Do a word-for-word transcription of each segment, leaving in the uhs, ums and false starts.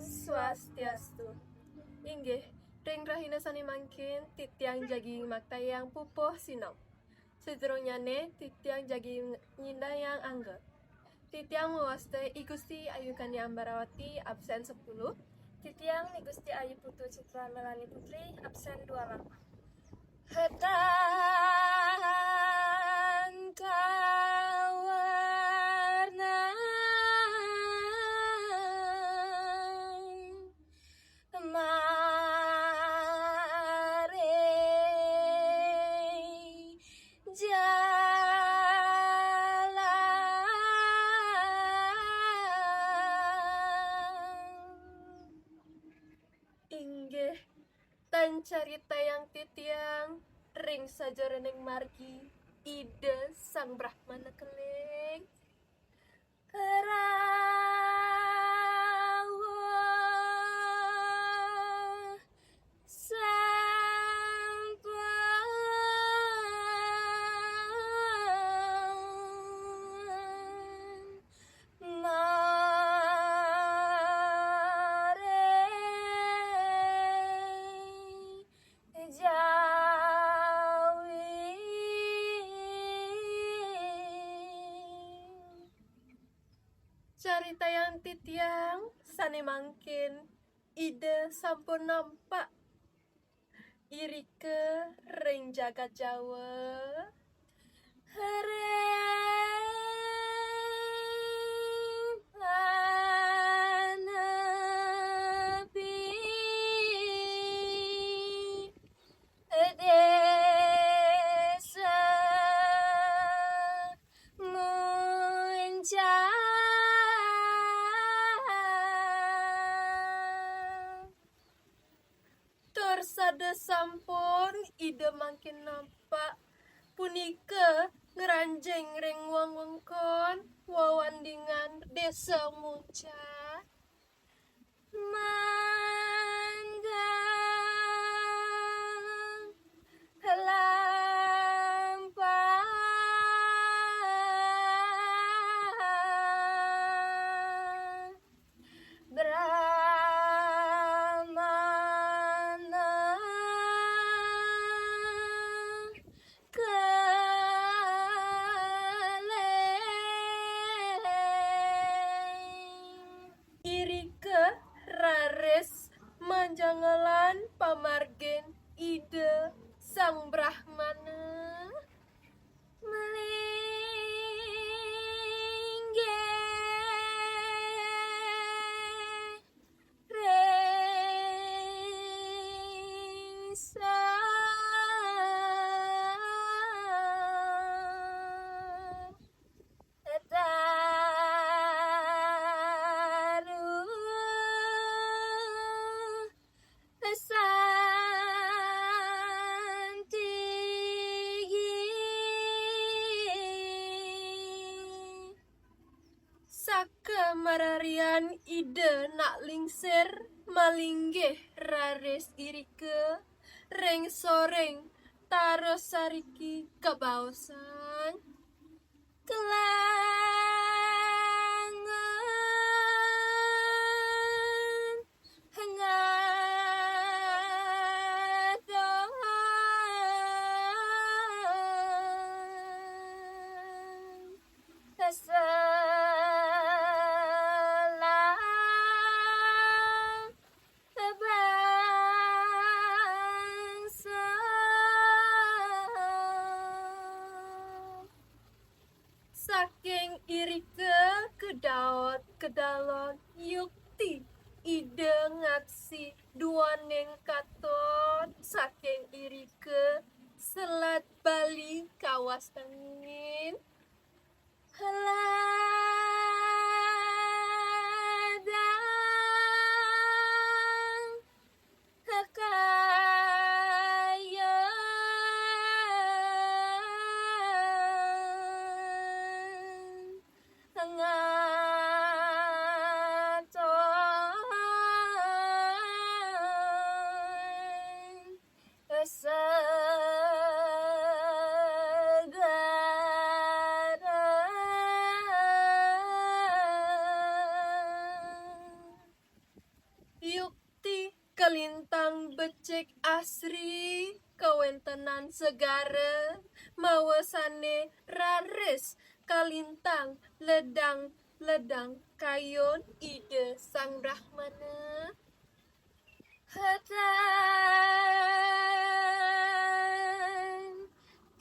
Swastiastu. Inggih, ring rahina sane mangkin titiang jagi maktayang pupuh sinau. Sadurungnyané titiang jagi nyindayang angga. Titiang mawasta I Gusti Ayu Kandi Ambarawati, absen sepuluh. Titiang I Gusti Ayu Putu Citra Melani Putri, absen dua lapan. Hetan kawarnan maring jalan. Inggih, tan caritayang titiang ring sajeroning margi Ida Sang Brahmana Keling. Rawuh sampun maring jawi. Caritayang titiang sane mangkin Ida sampun nampak irika ring jagat Jawa, ring panepi desa Muncak. Tur sada sampun Ida mangkin nampak, punika ngranjing ring wewengkon wewandingan Desa Muncak. Mangga lampah Brahmana Keling. Irika raris manjangelan pamargin Ida Sang Brahmana. Melinggih ring sa taruh santigi. Saka mararian Ida nak lingsir malinggih raris irika ring soring taruh sariki kabaosan. Kelangan ngadohan selah bangsa. Saking irika kedaot kedalon yukti Ida ngaksi duaning katon, saking irika selat Bali kawastangin. Ladang kakayan ngaton segara. Lintang becik asri kawéntenan segara, mawa sané raris kalintang ledang-ledang kayun Ida Sang Brahmana. Hatan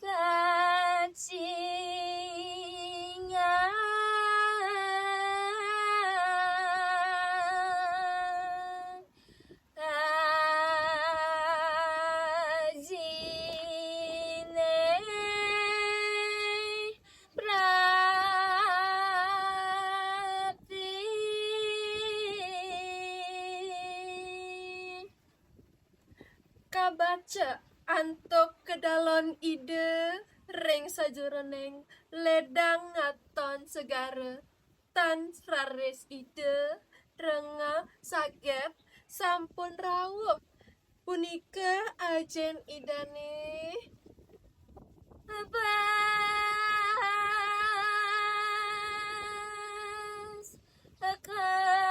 kacingan ajine prati. Kabaca antuk kedalon Ida ring sajeroning ledang ngaton segara, tan raris Ida rengga saget sampun rauh. Punika ajin Idane. Pas kalangan.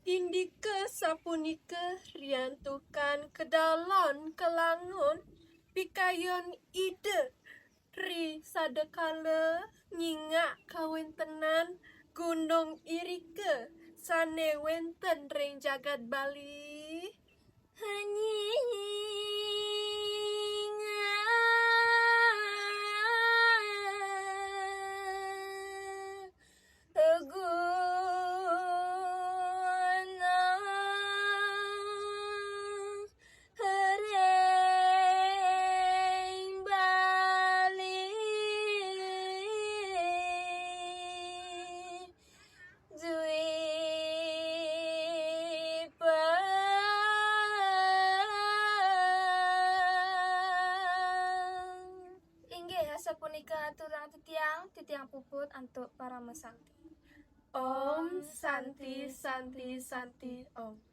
Indika sapunika riantukan kedalon kalangun pikayun Ida ri sadakala nyingak kawéntenan Gunung Irika sané wénten ring jagat Bali. Nyingak Gunung ring Bali, Dwipa. Inggih, asapunika aturang titiang, titiang puput antuk parama santi. Om Santi, Santi, Santi, Om.